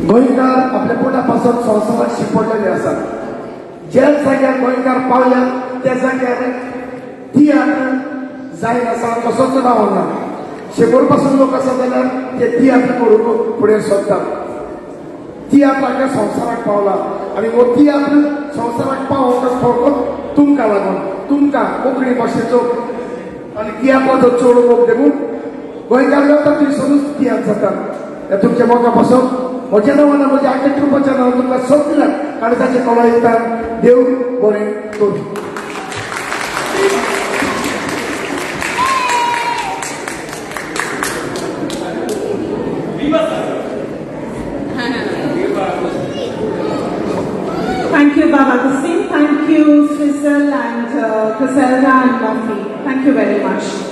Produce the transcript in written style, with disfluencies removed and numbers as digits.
गोंयकार आपल्या पोटा पासून संवसाराक शिंपडलेले आसात. ज्या जाग्यार गोंयकार पावल्या त्या जाग्यार तियात्र जायना कसोच रावना. 100 पासून लोक आसा जाल्यार ते तियात्र करूंक फुडें सरतात. तियात्र हांगा संवसाराक पावला आनी हो तियात्र संवसाराक पावोवंक फकत तुमकां लागून, तुमकां कोंकणी भाशेचो आनी तियात्राचो चड मोग देखून गोंयकार जाता थंयसरूच तियात्र जाता. ह्या तुमच्या मोगा पासून म्हज्या नांवान, म्हज्या आख्या ट्रुपाच्या नांवान तुमकां सगळ्यांक काळजाचें कळो येता. देव बरें करूं. Thank you, Baba Agustin. Thank you, Swizzle and Griselda and Murphy. Thank you very much.